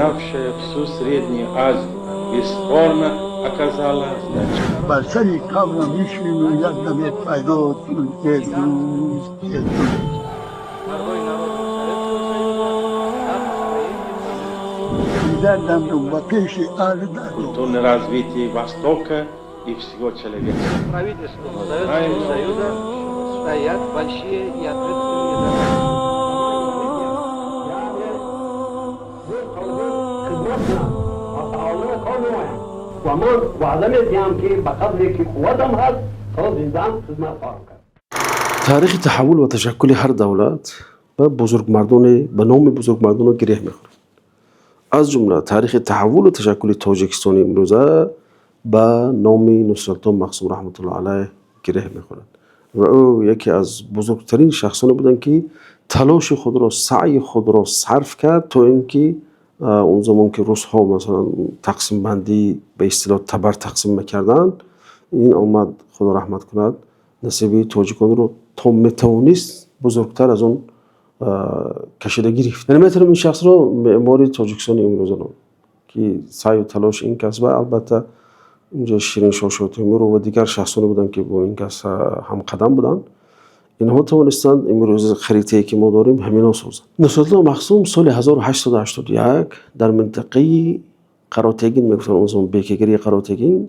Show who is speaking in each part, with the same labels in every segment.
Speaker 1: Объединявшая всю Среднюю Азию, бесспорно оказала значительное
Speaker 2: Бар сари қабрам мешинем як даме пайдо дӯст.
Speaker 3: Второй народом Советского Союза на построение
Speaker 2: Дардам ба пеши аҳли дард.
Speaker 1: Культурное развитие Востока и всего человечества.
Speaker 3: Правительством Советского Союза стоят большие и ответственные задачи.
Speaker 4: Ва ман ваъда медиҳам, ки ба қадре ки қувватам ҳаст, то зиндаам хизмат хоҳам кард.
Speaker 5: Таърихи таҳаввул ва ташаккули ҳар давлат ба бузургмардоне, ба номи бузургмардоно гиреҳ мехӯрад. Аз ҷумла таърихи таҳаввулу ташаккули Тоҷикистони имрӯза ба номи Нусратулло Махсум раҳматуллоҳ алайҳ гиреҳ мехӯрад ва ӯ яке аз бузургтарин шахсоне буданд, ки талоши худро, саъйи худро сарф кард, то ин ки он замон, ки русҳо масалан тақсимбандӣ, ба истилоҳ табар тақсим мекарданд, ин омад, Худо раҳмат кунад, насиби тоҷиконро то метавонист бузургтар аз он кашида гирифт. Яъне метавонем ин шахсро меъмори Тоҷикистони имрӯза ном, ки саъю талоши ин кас ва албатта инҷо Шириншоҳ Шотемуров ва дигар шахсоне буданд, ки бо ин кас ҳамқадам буданд, инҳо тавонистанд имрӯз харитае, ки мо дорем, ҳамино созанд. Нусратулло Махсум соли 1881 дар минтақаи Қаротегин мегуфтанд, он замон бекигарии Қаротегин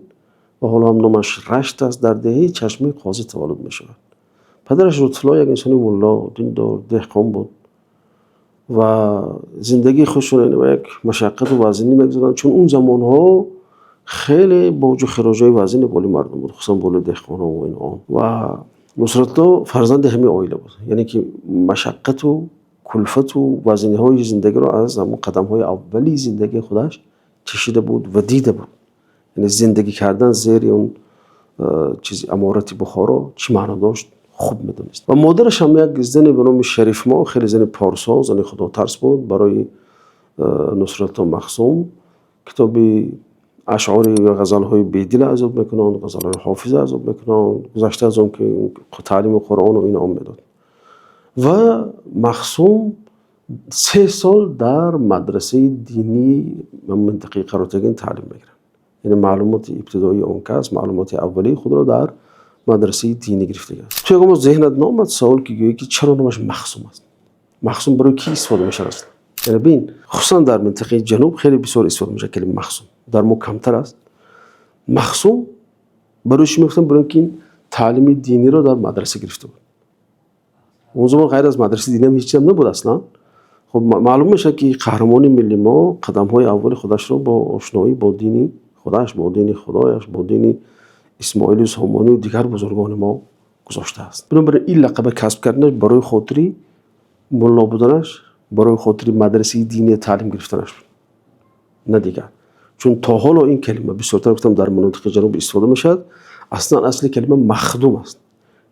Speaker 5: ва ҳоло ҳам номаш Рашт аст, дар деҳаи Чашмаи Қозӣ таваллуд мешавад. Падараш Лутфулло як инсони мулло, диндор, деҳқон буд ва зиндагии худшон ба як машаққату вазинӣ мегузаронанд, чун он замонҳо хеле боҷу хироҷҳои вазине болои мардум буд, хусусан болои деҳқонон ва инҳо. Ва Нусратулло фарзанди ҳамин оила буд, яъне ки машаққату кулфату вазиниҳои зиндагиро аз ҳамон қадамҳои аввали зиндагии худаш чашида буд ва дида буд. Яъне зиндагӣ кардан зери он чизи аморати Бухоро чӣ маъно дошт, хуб медонист. Ва модараш ҳам як зане ба номи Шарифмо, хеле зани порсо, зани худотарс буд. Барои Нусратулло Махсум китоби ашъори ё ғазалҳои Бедила аз ёд мекунанд, ғазалҳои Ҳофиза аз ёд мекунанд, гузашта аз он ки таълими Қуръону ино медод. Ва Махсум 3 сол дар мадрасаи динии минтақаи Қаротегин таълим мегирад. Яъне маълумоти ибтидоии он кас, маълумоти аввалии худро дар мадрасаи динӣ гирифтагиаст. Ту ягон зеҳнат наомад савол, ки гӯӣ, ки чаро номаш Махсум аст? Махсум барои кӣ истифода мешавад аслан? Яъне бин, хусусан дар минтақаи ҷануб хеле бисёр истифода мешавад калимаи махсум, дар мо камтар аст. Махсум барои чӣ мегуфтанд? Барои ин ки таълими диниро дар мадраса гирифта буд. Он замон ғайр аз мадрасаи динӣ ҳам ҳеҷ чизам набуд аслан. Хуб, маълум мешавад, ки қаҳрамони милли мо қадамҳои аввали худашро бо ошноӣ бо дини худаш, бо дини худояш, бо дини Исмоили Сомонию дигар бузургони мо гузоштааст. Бинобар ин лақаба касб карданаш барои хотири мулло буданаш, барои хотири мадрасаи диние таълим гирифтанаш буд, на дигар. Чун то ҳоло ин калима бисёртар, гуфтам, дар манотиқи ҷануб истифода мешавад. Аслан асли калима махдум аст,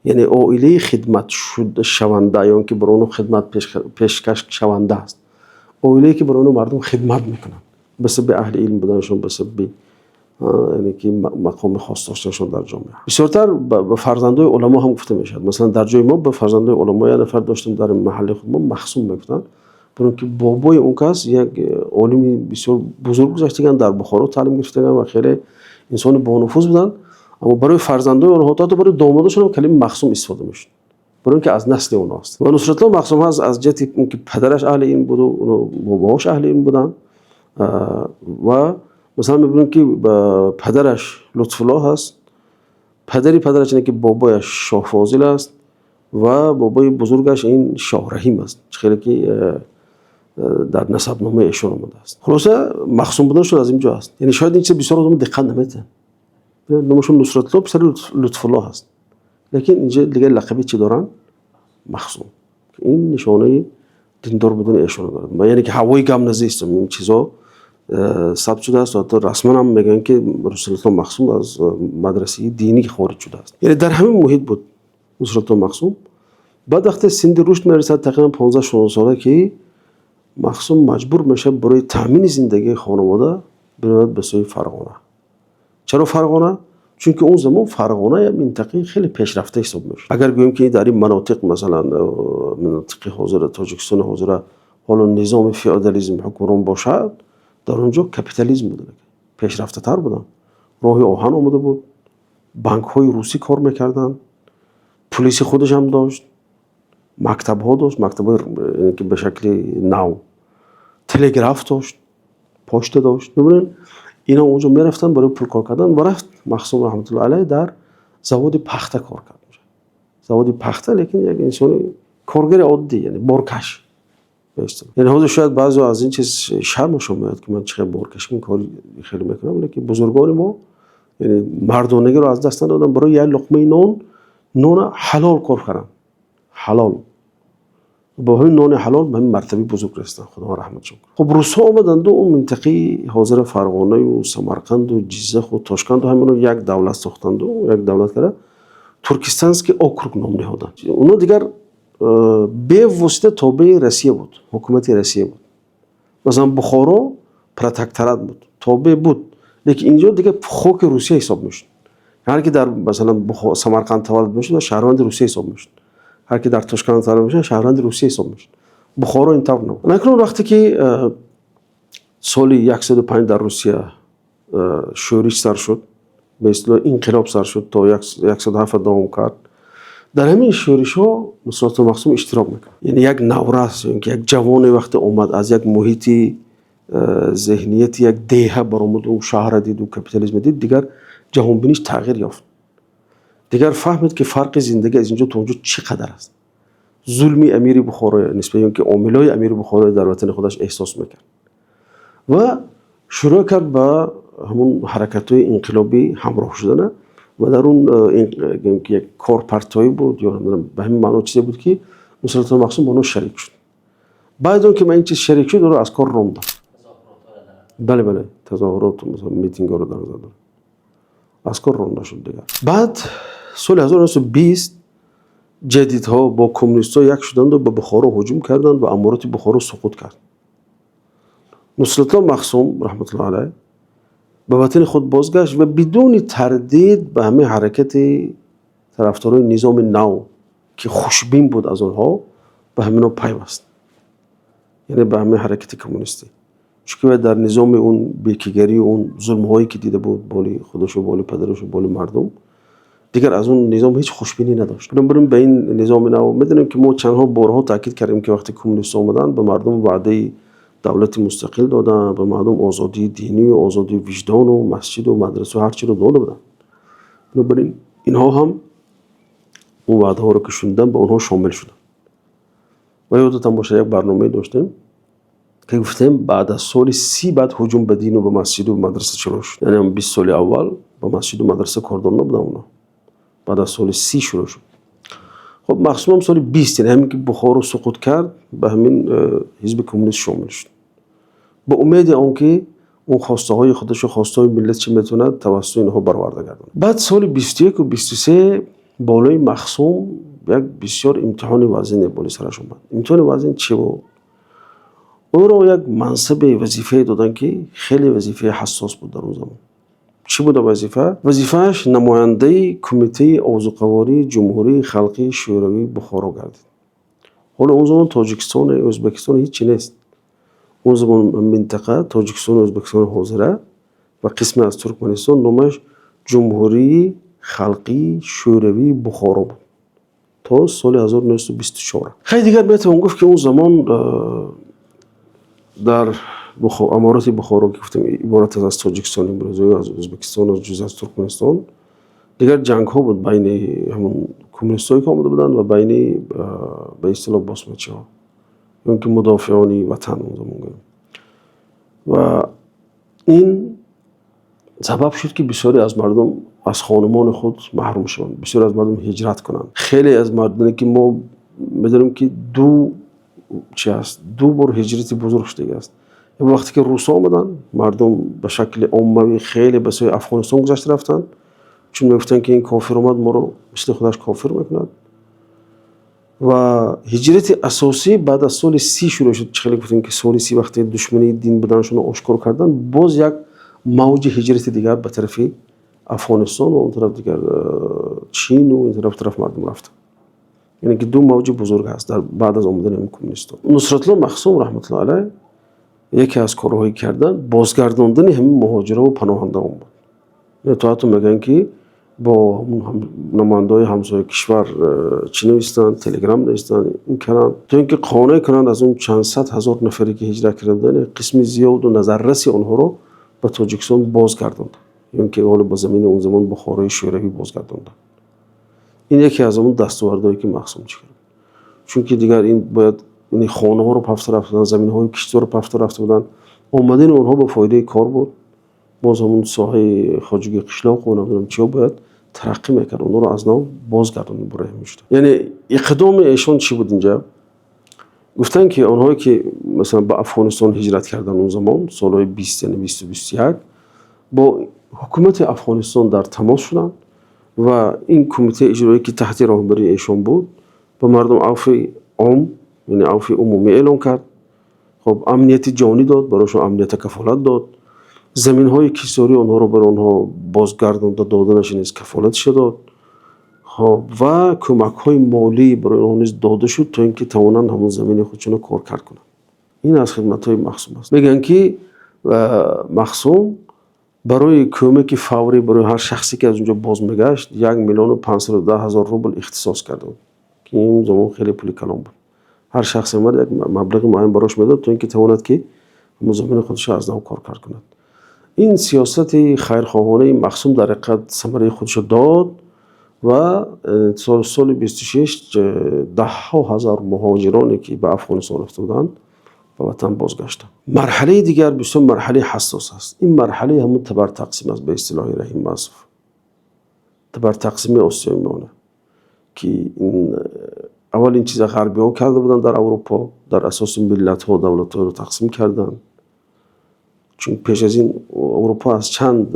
Speaker 5: яъне оилаи хидматшаванда ё ин ки барои онҳо хидмат пешкаш шаванда аст, оилае ки барои онҳо мардум хидмат мекунанд ба сабаби аҳли илм буданашон, ба сабаби яъне ки мақоми хос доштанашон дар ҷомеа. Бисёртар ба фарзандои уламо ҳам гуфта мешавад. Масалан, дар ҷои мо ба фарзандои уламо, як нафар доштем дар маҳалли худ мо, Махсум мегуфтанд, барои ки бобои он кас як олими бисёр бузург гузаштаган, дар Бухоро таълим гирифтаган ва хеле инсони бонуфуз буданд. Аммо барои фарзандои онҳо, ҳатто барои домодашон ҳам калимаи махсум истифода мешуд, барои ин ки аз насли онҳо аст. Ва Нусратулло Махсум ҳаст аз ҷиҳати ин ки падараш аҳли илм буду бобоҳош аҳли илм буданд. Ва масалан мебинем, ки падараш Лутфулло ҳаст, падари падараш, яъне ки бобояш, Шоҳ Фозил аст ва бобои бузургаш ин Шоҳ Раҳим аст, чӣ хеле ки дар насабномаи эшон омадааст. Хулоса, махсум буданашон аз ин ҷо аст. Яъне шояд ин чиз бисёр одам диққат наметиҳанд: номашон Нусратулло писари Лутфулло ҳаст, лекин инҷа дигар лақаби чӣ доранд? Махсум. Ин нишонаи диндор будани эшонро дорад. Яъне ки ҳавои гап назистам, ин чизо сабт шудааст. Ҳатто расман ҳам мегӯянд, ки Нусратулло Махсум аз мадрасаи динӣ хориҷ шудааст. Яъне дар ҳамин муҳит буд Нусратулло Махсум. Баъд вақте синни рушд мерасад, тақрибан 15-16 сола, ки Махсум маҷбур мешавад барои таъмини зиндагии хонавода бирояд ба сӯи Фарғона. Чаро Фарғона? Чунки он замон Фарғона як минтақаи хеле пешрафта ҳисоб мешуд. Агар гӯем, ки дар ин манотиқ, масалан минтақаи ҳозира, Тоҷикистони ҳозира, ҳоло низоми феодализм ҳукмрон бошад. Дар он ҷо капитализм буд, пешрафтатар буданд. Роҳи оҳан омада буд, банкҳои русӣ кор мекарданд, пулиси худаш ҳам дошт, мактабҳо дошт, мактабҳои ки ба шакли нав, телеграф дошт, почта дошт. Бибинед, инҳо он ҷо мерафтанд барои пул кор кардан ва рафт Махсум раҳматуллоҳи алайҳ дар заводи пахта кор кард. Заводи пахта, лекин як инсони коргари оддӣ, яъне боркаш. Яъне ҳозир шояд баъзеҳо аз ин чиз шармашон меояд, ки ман чӣ қадар боркашӣ, ин кори хеле мекунам, лекин бузургони мо, яъне мардонагиро аз даст надоданд, барои як луқмаи нон, нона ҳалол кор карданд. Ҳалол. Бо ҳамин нони ҳалол ба ҳамин мартабаи бузург расиданд, Худо раҳматшон кунад. Хуб, русҳо омаданду он минтақаи ҳозира Фарғонаю Самарқанду Ҷиззаху Тошканду ҳамино як давлат сохтанду як давлат карда Туркестанский округ ном ниҳоданд. Оно дигар бевосита тобеи Россия буд, ҳукумати Россия буд. Масалан, Бухоро протекторат буд, тобеъ буд, лекин инҷо дигар хоки Русия ҳисоб мешуд. Ҳар ки дар, масалан, Самарқанд таваллуд мешуд, шаҳрванди Русия ҳисоб мешуд. Ҳар ки дар Тошканд таваллуд мешуд, шаҳрванди Русия ҳисоб мешуд. Бухоро ин тавр набуд. Акнун вақте ки соли 105 дар Русия шӯриш сар шуд, ба истилоҳ инқилоб сар шуд, то 107 давом кард. Дар ҳамин шӯришҳо Нусратулло Махсум иштирок мекард. Яъне як наврас ё ки як ҷавоне вақте омад, аз як муҳити зеҳнияти як деҳа баромаду шаҳрра диду капитализмро дид, дигар ҷаҳонбиниш тағйир ёфт. Дигар фаҳмид, ки фарқи зиндагӣ аз инҷо то онҷо чӣ қадар аст. Зулми амири Бухоро нисбат ё ки омилҳои амири Бухоро дар ватани худаш эҳсос мекард ва шурӯъ кард ба ҳамун ҳаракатҳои инқилобӣ ҳамроҳ шудана ва дар он як корпартоӣ буд ё ба ҳамин маъно чизе буд, ки Нусратулло Махсум бо онҳо шарик шуд. Баъд он ки ба ин чиз шарик шуд, ӯро аз кор ронданд. Бале, бале, тазоҳуроту масалан митингҳоро дар назар дорам. Аз кор ронда шуд дигар. Баъд соли 1920 ҷадидҳо бо коммунистҳо як шуданду ба Бухоро ҳуҷум карданд ва аморати Бухоро суқут кард. Нусратулло Махсум раҳматуллоҳи алайҳ ба ватани худ бозгашт ва бидуни тардид ба ҳамин ҳаракати тарафдорони низоми нав, ки хушбин буд аз онҳо, ба ҳамино пайваст. Яъне ба ҳамин ҳаракати коммунистӣ. Чунки вай дар низоми он бекигарию он зулмҳое ки дида буд боли худашу, боли падарашу, боли мардум, дигар аз он низом ҳеҷ хушбинӣ надошт. Бинобар ин ба ин низоми нав, медонем ки мо чандҳо борҳо таъкид кардем, ки вақте коммунистҳо омаданд, ба мардум ваъдаи давлати мустақил доданд, ба мардум озодии динию озодии виҷдону масҷиду мадрасу ҳар чиро дода буданд. Бинобар ин инҳо ҳам он ваъдаҳоро ки шуниданд, ба онҳо шомил шуданд. Ва ёдатон бошад, як барномае доштем, ки гуфтем, баъд аз соли 30 баъд ҳуҷум ба дину ба масҷиду мадраса шурӯъ шуд. Яъне 20 соли аввал ба масҷиду мадраса кордор набуданд онҳо. Баъд аз соли 30 шурӯъ шуд. Хуб, Махсумам соли 20, яъне ҳамин ки Бухоро суқут кард, ба ҳамин ҳизби коммунист шомил шуд. Ба умеди он ки он хостаҳои худашу хостаҳои миллатшо метавонад тавассути инҳо бароварда гардонад. Баъд соли 21-у 23 болои Махсум як бисёр имтиҳони вазине болои сараш омад. Имтиҳони вазин чӣ буд? Ӯро як мансаби вазифае доданд, ки хеле вазифаи ҳассос буд дар он замон. Чӣ буда вазифа? Вазифааш намояндаи Кумитаи озуқавории Ҷумҳурии Халқии Шӯравии Бухоро гардид. Ҳоло он замон Тоҷикистону Ӯзбекистон ҳичи нест. Он замон минтақа Тоҷикистону Ӯзбекистони ҳозира ва қисме аз Туркманистон номаш Ҷумҳурии Халқии Шӯравии Бухоро буд то соли 1924. Хеле дигар метавон гуфт, ки он замон дар аморати Бухоро, ки гуфтем иборат аст аз Тоҷикистони имрӯза, аз Ӯзбекистон, аз ҷузъ аз Туркманистон, дигар ҷангҳо буд байни ҳамон коммунистҳое, ки омада буданд, ва байни ба истилоҳ босмачиҳо ё ки мудофиони ватан он замон гӯем. Ва ин сабаб шуд, ки бисёре аз мардум аз хонумони худ маҳрум шаванд, бисёре аз мардум ҳиҷрат кунанд. Хеле аз мардуме, ки мо медонем, ки ду чи аст, ду бор ҳиҷрати бузург шудагӣ аст. Вақте ки русҳо омаданд, мардум ба шакли оммавӣ хеле ба сӯи Афғонистон гузашта рафтанд, чун мегуфтанд, ки ин кофир омад, моро мисли худаш кофир мекунад. Ва ҳиҷрати асосӣ баъд аз соли 30 шурӯъ шуд. Чӣ хеле гуфтем, ки соли 30 вақте душмании дин буданашонро ошкор карданд, боз як мавҷи ҳиҷрати дигар ба тарафи Афғонистон ва он тараф дигар Чину ин тараф мардум рафтанд. Яъне ки ду мавҷи бузург ҳаст дар баъд аз омадани ҳамин коммунистҳо. Нусратулло Махсум раҳматуллоҳи алайҳ Яке аз корҳое ки карданд, бозгардондани ҳамин муҳоҷирон ва паноҳандагон буд. То ҳатто мегӯянд, ки бо намояндаҳои ҳамсояи кишвар чӣ навиштанд, телеграм навиштанд, ин карданд, то инки қонеъ кунанд аз он чанд сад ҳазор нафаре ки ҳиҷрат карда буданд, як қисми зиёд ва назарраси онҳоро ба Тоҷикистон бозгардонданд. Ё инки ҳоло ба замини он замон Бухорои Шӯравӣ бозгардонданд. Ин яке аз он дастовардҳое ки Махсум чӣ кард. Чунки дигар ин бояд ин хонаҳоро партофта рафта буданд, заминҳои киштиро партофта рафта буданд. Омадани онҳо ба фоидаи кор буд. Боз ҳамон соҳаи хоҷагии қишлоқ ва намедонам чиҳо бояд тараққӣ мекард. Онҳоро аз нав бозгардонданд барои ҳамин. Яъне иқдоми эшон чӣ буд инҷо? Гуфтанд, ки онҳое ки масалан ба Афғонистон ҳиҷрат карданд он замон, солҳои 20, яъне 20 21, бо ҳукумати Афғонистон дар тамос шуданд ва ин кумитаи иҷроӣ, ки таҳти роҳбарии эшон буд, ба мардум афви ом, яъне афви умумӣ эълон кард. Хуб, амнияти ҷонӣ дод, барояшон амният кафолат дод. Заминҳои кишоварзии онҳоро барои онҳо бозгардонда доданаш низ кафолаташ дод. Хуб, ва кӯмакҳои молӣ барои онҳо низ дода шуд, то инки тавонанд ҳамон замини худашонро кор кунанд. Ин аз хидматҳои Махсум аст. Мегӯянд, ки Махсум барои кӯмаки фаврӣ барои ҳар шахсе ки аз он ҷо боз мегашт, 1 510 000 рубл ихтисос карда буд, ки он замон хеле пули калон буд. Ҳар шахсе омад, як маблағи муайян барояш медод, то инки тавонад ки ҳамон замини худашро аз нав кор кунад. Ин сиёсати хайрхоҳонаи Махсум дар ҳақиқат самараи худашро дод ва соли 26 даҳҳо ҳазор муҳоҷироне ки ба Афғонистон рафта буданд, ба ватан бозгаштанд. Марҳалаи дигар бисёр марҳалаи ҳассос аст. Ин марҳала ҳамон табартақсим аст, ба истилоҳи Раҳим Маъсуф. Табартақсими Осиёи Миёна, ки аввал ин чизро ғарбиҳо карда буданд дар Аврупо, дар асоси миллатҳо давлатҳоро тақсим карданд. Чун пеш аз ин Аврупо аз чанд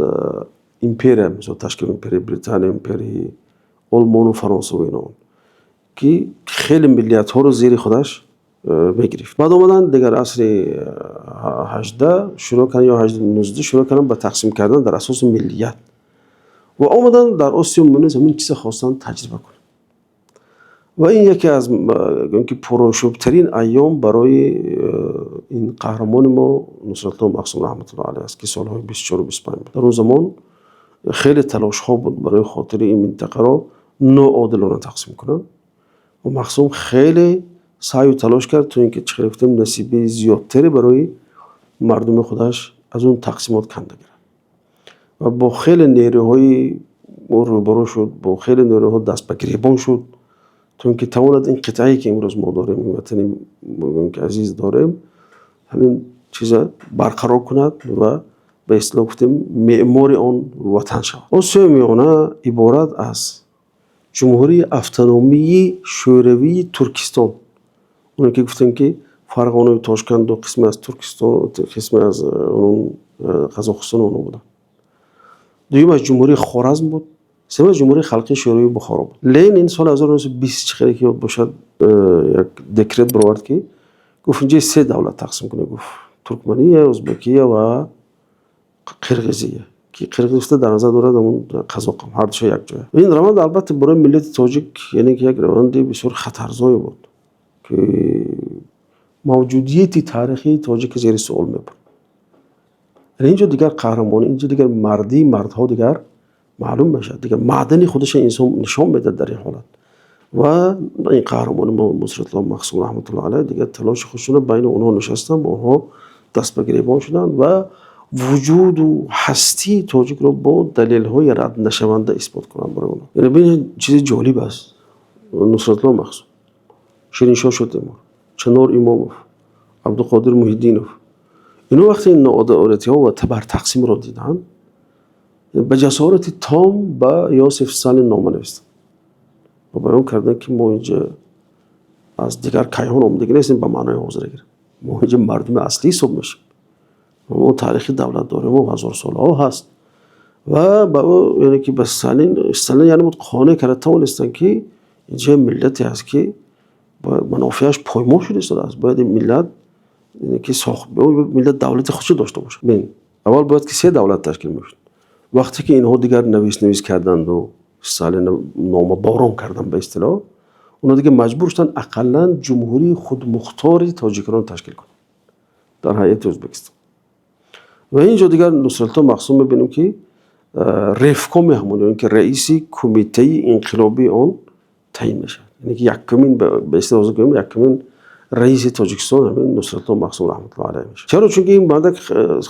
Speaker 5: империя, масалан ташкил, империяи Британия, империяи Олмон ва Фаронса ва инҳо, ки хеле миллиятҳоро зери худаш мегирифт. Баъд омаданд дигар асри 18 шурӯъ карданд, ё 18 19 шурӯъ карданд ба тақсим кардан дар асоси миллият ва омаданд дар Осиёи Миёна ҳамин чизро хостанд таҷриба кунанд. Ва ин яке аз ки пурошӯбтарин айём барои ин қаҳрамони мо Нусратулло Махсум раҳматуллоҳи алайҳ аст, ки солҳои 24 25 буд. Дар он замон хеле талошҳо буд барои хотири ин минтақаро ноодилона тақсим кунанд ва Махсум хеле саъю талош кард, то инки, чӣ гуфтем, насибаи зиёдтаре барои мардуми худаш аз он тақсимот канда гирад. Ва бо хеле нерӯҳои рӯбарӯ шуд, бо хеле нерӯҳо даст ба гиребон шуд, то инки тавонад ин қитъае ки имрӯз мо дорем, ин ватани ки азиз дорем, ҳамин чизро барқарор кунад ва ба истилоҳ гуфтем, меъмори он ватан шавад. Осиёи Миёна иборат аз Ҷумҳурии Автономии Шӯравии Туркистон, оне ки гуфтем, ки Фарғонаю Тошканду қисме аз Туркистон, қисме аз Қазоқистон онҳо буданд. Дуюмаш Ҷумҳурии Хоразм буд, сеюмаш Ҷумҳурии Халқии Шӯравии Бухоро буд. Ленин соли 1920, чӣ хеле ки ёд бошад, як декрет баровард, ки гуфт, инҷа се давлат тақсим кунед, гуфт: Туркмания, Узбекия ва Қирғизия, ки Қирғизиста дар назар дорад ҳамон қазоқ, ҳар душа якҷоя. Ин раванд албатта барои миллати тоҷик, яъне ки як раванди бисёр хатарзое буд, ки мавҷудияти таърихии тоҷика зери суол мебурд. Яъне инҷо дигар қаҳрамонӣ, инҷо дигар мардии мардҳо дигар маълум мешавад, дигар маъдани худашро инсон нишон медиҳад дар ин ҳолат. Ва ин қаҳрамони мо Нусратулло Махсум раҳматуллоҳи алайҳ дигар талоши худшонро байни онҳо нишастанд, бо онҳо даст ба гиребон шуданд ва вуҷуду ҳастии тоҷикро бо далелҳои раднашаванда исбот кунанд барои онҳо. Яъне бинед, чизи ҷолиб аст. Нусратулло Махсум, Шириншоҳ Шотемур, Чинор Имомов, Абдуқодир Муҳиддинов, инҳо вақте ин ноадолатиҳо ва табартақсимро диданд, ба ҷасорати том ба Йосиф Сталин нома навистанд ва баён карданд, ки мо инҷа аз дигар кайҳон омадагӣ нестем. Ба маънои ҳозира гирем, мо инҷа мардуми аслӣ ҳисоб мешавем, мо таърихи давлатдории мо ҳазорсолаҳо ҳаст. Ва ба ӯ, яъне ки ба Сталин, Сталин яъне буд қонеъ карда тавонистанд, ки инҷа миллате ҳаст, ки манофеаш поймол шуда истодааст, бояд ин миллат, яъне ки сохт, миллат давлати худшо дошта бошад. Бин, аввал бояд ки се давлат ташкил мешуд. Вақте ки инҳо дигар навис карданду Сталин номаборон карданд, ба истилоҳ, онҳо дигар маҷбур шуданд ақаллан Ҷумҳурии Худмухтори Тоҷикиронро ташкил кунанд. Дар ҳайати Ӯзбекистон. Ва инҷо дигар Нусратулло Махсум мебинем, ки ревкоми ҳамон ё инки раиси кумитаи инқилобии он таъйин мешавад. Яъне ки якумин, ба истилоҳ гӯем, якумин раиси Тоҷикистон ҳамин Нусратулло Махсум раҳматуллоҳи алайҳи мешавад. Чаро? Чунки ин мардак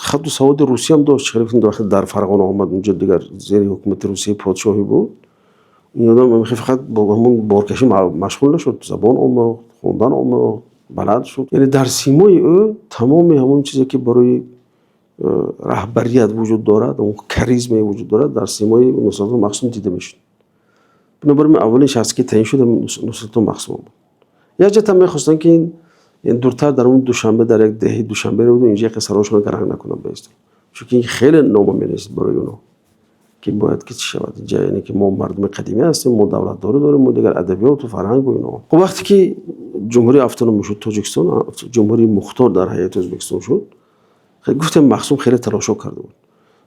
Speaker 5: хатту саводи русӣ ҳам дошт. Чӣ вақте дар Фарғона омад, онҷо дигар зери ҳукумати Русия подшоҳӣ буд. Ин одам фақат бо ҳамон боркашӣ машғул нашуд, забон омӯхт, хондан омӯхт, балад шуд. Яъне дар симои ӯ тамоми ҳамон чизе, ки барои раҳбарият вуҷуд дорад, он харизмае вуҷуд дорад, дар симои Нусратулло Махсум дида мешуд. Бинобар ин аввалин шахсе, ки таъйин шуд, Нусратулло Махсум буд. Як ҷиҳат ҳам мехостанд, ки ин дуртар, дар он Душанбе, дар як деҳаи Душанбе буд, инҷо яке сарошонро гаранг накунанд, ба истилоҳ. Чунки ин хеле нома менависад барои онҳо, ки бояд ки чӣ шавад инҷа, яъне ки мо мардуми қадимӣ ҳастем, мо давлатдорӣ дорем, мо дигар адабиёту фарҳангу инҳо. Хуб, вақте ки ҷумҳурии автоном шуд Тоҷикистон, ҷумҳурии мухтор дар ҳайати Ӯзбекистон шуд, гуфтем, Махсум хеле талошҳо карда буд.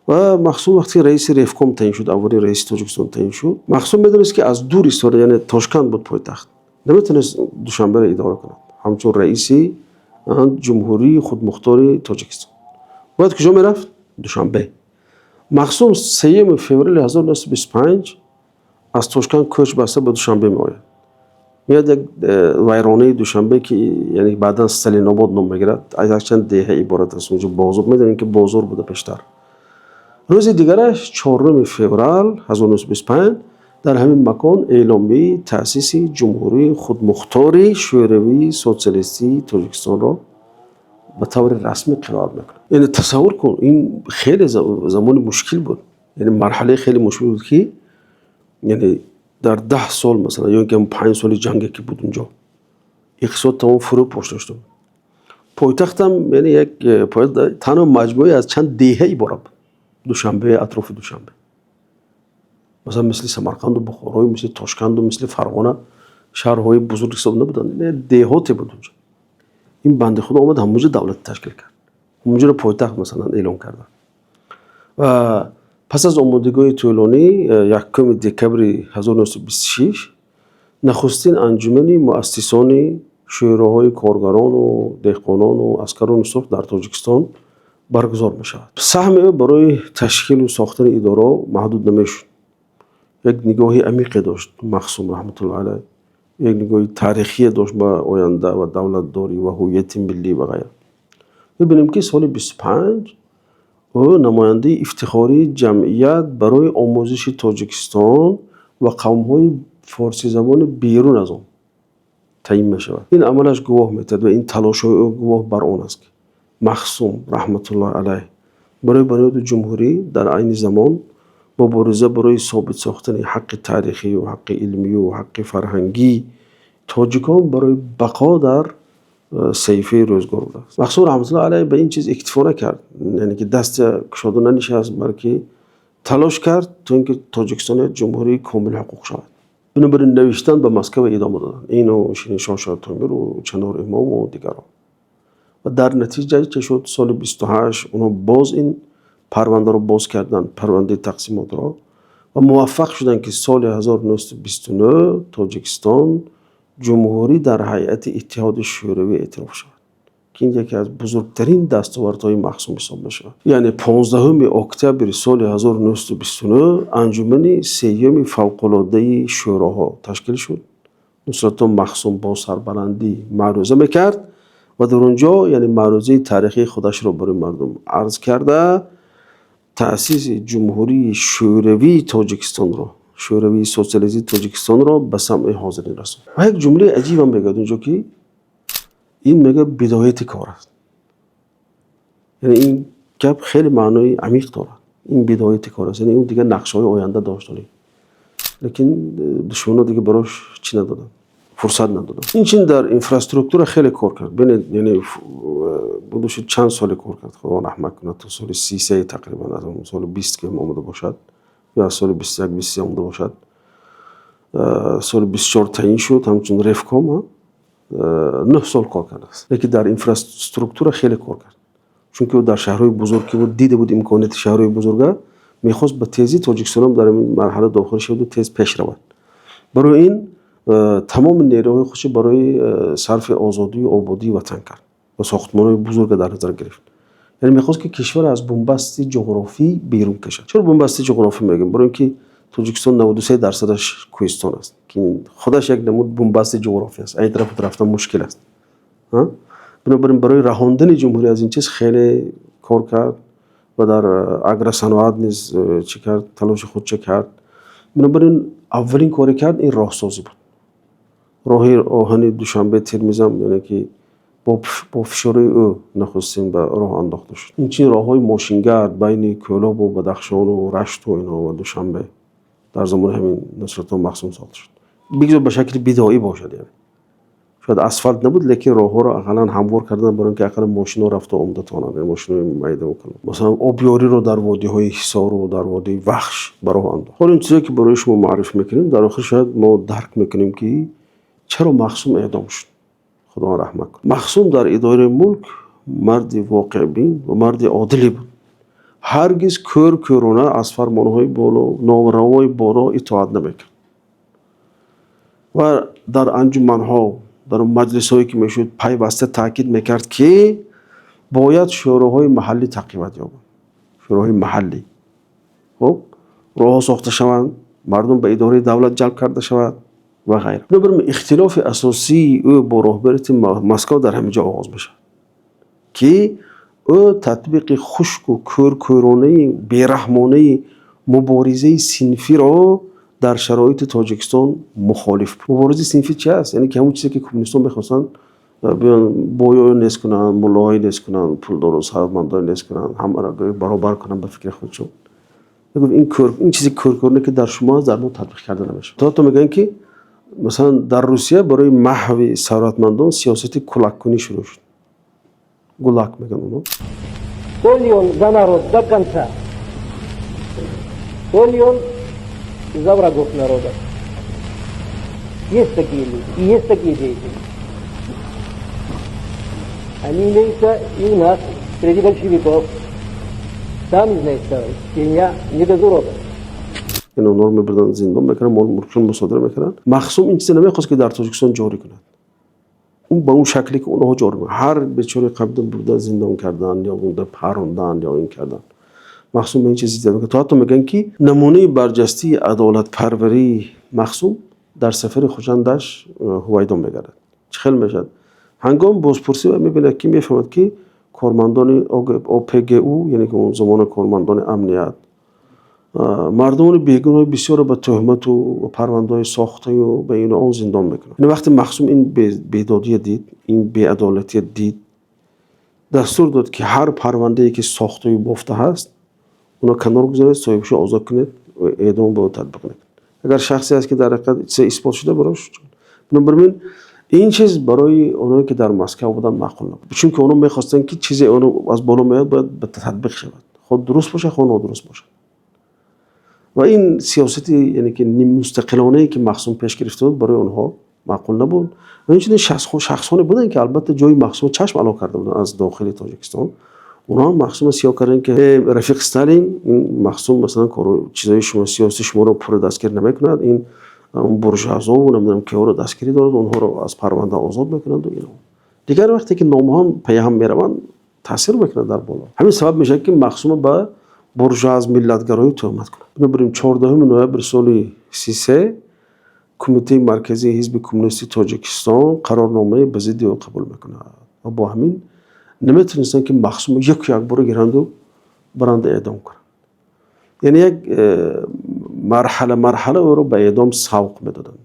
Speaker 5: Ва Махсум вақте раиси ревком таъйин шуд, аввалин раиси Тоҷикистон таъйин шуд, Махсум медонист, ки аз дур истода, яъне Тошканд буд пойтахт, наметавонист Душанберо идора кунад ҳамчун раиси ҷумҳурии худмухтори Тоҷикистон. Бояд куҷо мерафт? Душанбе. Махсум 3 феврали 1925 аз Тошканд кӯч баста ба Душанбе меояд. Меяд як вайронаи Душанбе, ки яъне баъдан Сталинобод ном мегирад, аз якчанд деҳа иборат аст. Онҷо бозор, медонем, ки бозор буда пештар. Рӯзи дигараш, 4 феврал 1925, дар ҳамин макон эъломияи таъсиси ҷумҳурии худмухтори Шӯравии Социалистии Тоҷикистонро ба таври расмӣ қироат мекунад. Яъне тасаввур кун, ин хеле замони мушкил буд, яъне марҳалаи хеле мушкил буд, ки яъне дар 10 сол масалан ё ки 5 соли ҷанге, ки буд, унҷо иқтисод тамом фурӯ пошта шуда буд. Пойтахтам яъне як танҳо маҷмӯае аз чанд деҳа иборат буд, Душанбе, атрофи Душанбе. Масалан, мисли Самарқанду Бухорою мисли Тошканду мисли Фарғона шаҳрҳои бузург ҳисоб набуданд, деҳоте буд унҷо. Ин банди худо омад, ҳамонҷо давлат ташкил кард, ҳамонҷоро пойтахт масалан эълон карданд. Ва пас аз омодагиҳои тӯлонӣ, 1 декабри 1926 нахустин анҷумани муассисони шӯроҳои коргарону деҳқонону аскарони сурх дар Тоҷикистон баргузор мешавад. Саҳми ӯ барои ташкилу сохтани идораҳо маҳдуд намешуд. Як нигоҳи амиқе дошт Махсум раҳматуллоҳи алайҳ, як нигоҳи таърихие дошт ба оянда ва давлатдорӣ ва ҳуввияти миллӣ ва ғайра. Мебинем, ки соли 25 ӯ намояндаи ифтихории ҷамъият барои омӯзиши Тоҷикистон ва қавмҳои форсизабони берун аз он таъйин мешавад. Ин амалаш гувоҳ метиҳад ва ин талошҳои ӯ гувоҳ бар он аст, ки Махсум раҳматуллоҳи алайҳ барои бунёди ҷумҳурӣ дар айни замон мубориза барои собит сохтани ҳаққи таърихию ҳаққи илмию ҳаққи фарҳангии тоҷикон барои бақо дар саҳифаи рӯзгор будааст. Махсум раҳматуллоҳи алайҳ ба ин чиз иктифо накард, яъне ки даст кушода нанишаст, балки талош кард, то ин ки Тоҷикистон як ҷумҳурии комилҳуқуқ шавад. Бинобар ин навиштан ба Москва идома доданд ину Шириншоҳ Шоҳтемуру Чанор Имому дигарон. Ва дар натиҷа чӣ шуд? Соли 28 онҳо боз ин парвандаро боз карданд, парвандаи тақсимотро, ва муваффақ шуданд, ки соли 1929 Тоҷикистон ҷумҳурӣ дар ҳайати Иттиҳоди Шӯравӣ эътироф шавад, ки ин яке аз бузургтарин дастовардҳои Махсум ҳисоб мешавад. Яъне 15 октябри соли 1929 анҷумани сеюми фавқулоддаи шӯроҳо ташкил шуд. Нусратулло Махсум бо сарбаландӣ маърӯза мекард ва дар он ҷо, яъне маърӯзаи таърихии худашро барои мардум арз карда, таъсиси ҷумҳурии Шӯравии Тоҷикистонро, Шӯравии Социалистии Тоҷикистонро ба самъи ҳозирин расонд. Ва як ҷумлаи аҷибам мегӯяд унҷо, ки ин, мегӯяд, бидояти кор аст. Яъне ин гап хеле маънои амиқ дорад. Ин бидояти кор аст, яъне ӯ дигар нақшаҳои оянда дошт, лекин душманҳо дигар барош чӣ надоданд, фурсат надоданд. Инчунин дар инфраструктура хеле кор кард. Бинед, яъне будуши чанд соле кор кард, Худо раҳмат кунад, то соли 33 тақрибан, аз он соли 20 ки омода бошад ё аз соли 21, 23 омода бошад. Соли 24 таъйин шуд ҳамчун ревком, 9 сол кор кардааст. Лекин дар инфраструктура хеле кор кард, чунки ӯ дар шаҳрҳои бузург ки буд, дида буд имконияти шаҳрҳои бузурга, мехост ба тезӣ Тоҷикистонам дар ин марҳала дохил шаваду тез пеш равад. Барои ин тамоми нерӯҳои худшо барои сарфи озодию ободии ватан кард. Ва сохтмонҳои бузургро дар назар гирифт. Яъне мехост, ки кишварро аз бунбасти ҷуғрофӣ берун кашад. Чаро бунбасти ҷуғрофӣ мегӯем? Барои ин ки Тоҷикистон 93 дарсадаш кӯҳистон аст, ки худаш як намуд бунбасти ҷуғрофӣ аст. Аз ин тараф рафтан мушкил аст. Бинобар ин барои раҳондани ҷумҳурӣ аз ин чиз хеле кор кард ва дар агросаноат низ чӣ кард? Талоши худ чӣ кард? Бинобар ин аввалин коре кард, ин роҳсозӣ буд. Роҳи оҳани Душанбе Термиз ҳам, яъне ки бо фишори ӯ нахустин ба роҳ андохта шуд. Инчунин роҳҳои мошингард байни Кӯлобу Бадахшону Рашту инҳо ва Душанбе дар замони ҳамин Нусратулло Маҳсум сохта шуд. Бигзор ба шакли бидоӣ бошад, яъне. Шояд асфалт набуд, лекин роҳҳоро ақаллан ҳамвор кардан, барои ин ки ақаллан мошинҳо рафта омада тавонанд, мошинҳои майда ва калон. Масалан, обёриро дар водиҳои Ҳисору дар водии Вахш ба роҳ андохт. Ҳоло ин чизое, ки барои шумо муаррифӣ мекунем, дар охир шояд мо дарк мекунем, ки чаро Махсум эъдом шуд. Худо раҳмат кунад. Махсум дар идораи мулк марди воқеъбин ва марди одиле буд. Ҳаргиз кӯр-кӯрона аз фармонҳои боло, норавои боло итоат намекард. Ва дар анҷуманҳо, дар маҷлисҳое, ки мешуд, пайваста таъкид мекард, ки бояд шӯроҳои маҳаллӣ тақвият ёбанд. Шӯроҳои маҳаллӣ. Хуб, роҳҳо сохта шаванд, мардум ба идораи давлат ҷалб карда шавад ва ғайра. Бинобар ин ихтилофи асосии ӯ бо роҳбарияти Москва дар ҳамин ҷо оғоз мешавад, ки ӯ татбиқи хушку кӯркӯронаи бераҳмонаи муборизаи синфиро дар шароити Тоҷикистон мухолиф буд. Муборизаи синфӣ чи аст? Яъне ки ҳамон чизе, ки коммунистон мехостанд, биён боёро нест кунанд, муллоҳое нест кунанд, пулдору сарватмандоро нест кунанд, ҳамаро баробар кунанд ба фикри худшон. Мегуфт, ин кӯр, ин чизи кӯркӯрона, ки дар шумо аст, дар мо татбиқ карда намешавад. То ҳатто мегӯянд, ки масалан дар Русия барои маҳви сарватмандон сиёсати кулаккунӣ шурӯъ шуд. Гулак мегӯянд онҳо.
Speaker 4: То ли он за народ до конца, то ли он за врагов народа. Есть такие люди и есть такие деятели. Они имеются и у нас, среди большевиков. Сами знаете, товарищ, меня не без урока.
Speaker 5: Яъне онҳоро мебурданд, зиндон мекарданд, мол мулкшон мусодира мекарданд. Махсум ин чиза намехост, ки дар Тоҷикистон ҷорӣ кунад. Он ба он шакле, ки онҳо ҷорӣ мекунанд. Ҳар бечораи қабда бурда зиндон кардан ё бурда парондан ё ин кардан. Махсум ба ин чиз зиддият мекард. То ҳатто мегӯянд, ки намунаи барҷастии адолатпарварии Махсум дар сафари Хуҷандаш ҳувайдо мегардад. Чӣ хел мешавад? Ҳангоми бозпурсӣ мебинад, ки мефаҳмад, ки кормандони ОПГУ, яъне ки он замона кормандони амният, мардумони бегуноҳи бисёрро ба тӯҳмату парвандаҳои сохтаю ба ину он зиндон мекунанд. Яъне вақте Махсум ин бедодия дид, ин беадолатия дид, дастур дод, ки ҳар парвандае, ки сохтаю бофта ҳаст, онро канор гузоред, соҳибашро озод кунед ва эъдом ба ӯ татбиқ накунед. Агар шахсе аст, ки дар ҳақиқат чизе исбот шуда барош. Бинобар ин ин чиз барои онҳое, ки дар Москва буданд, маъқул набуд. Чунки онҳо мехостанд, ки чизе аз боло меояд, бояд ба татбиқ шавад. Хоҳ дуруст бошад, хоҳ нодуруст бошад. Ва ин сиёсати, яъне ки ниммустақилонае, ки Махсум пеш гирифта буд, барои онҳо маъқул набуд. Ва инчунин шахсоне буданд, ки албатта ҷои Махсум чашм ало карда буданд аз дохили Тоҷикистон. Онҳо ҳам Махсумро сиёҳ карданд, ки рафиқ Сталин, ин Махсум масалан кору чизои шумо, сиёсати шуморо пурра дастгирӣ намекунад, ин буржуазову намедонам киҳоро дастгирӣ дорад, онҳоро аз парванда озод мекунанд ва ино. Дигар вақте ки номҳо пайҳам мераванд, таъсир мекунад дар боло. Ҳамин сабаб мешавад, ки Махсумро ба буржуаз миллатгароӣ тӯҳмат кунанд. Бинобар ин 14 ноябри соли 33 Кумитаи марказии Ҳизби Коммунистии Тоҷикистон қарорномае ба зидди ӯ қабул мекунад. Ва бо ҳамин наметавонистанд, ки Махсумро яку якбора гиранду баранда эъдом кунанд. Яъне як марҳала марҳала ӯро ба эъдом савқ медоданд.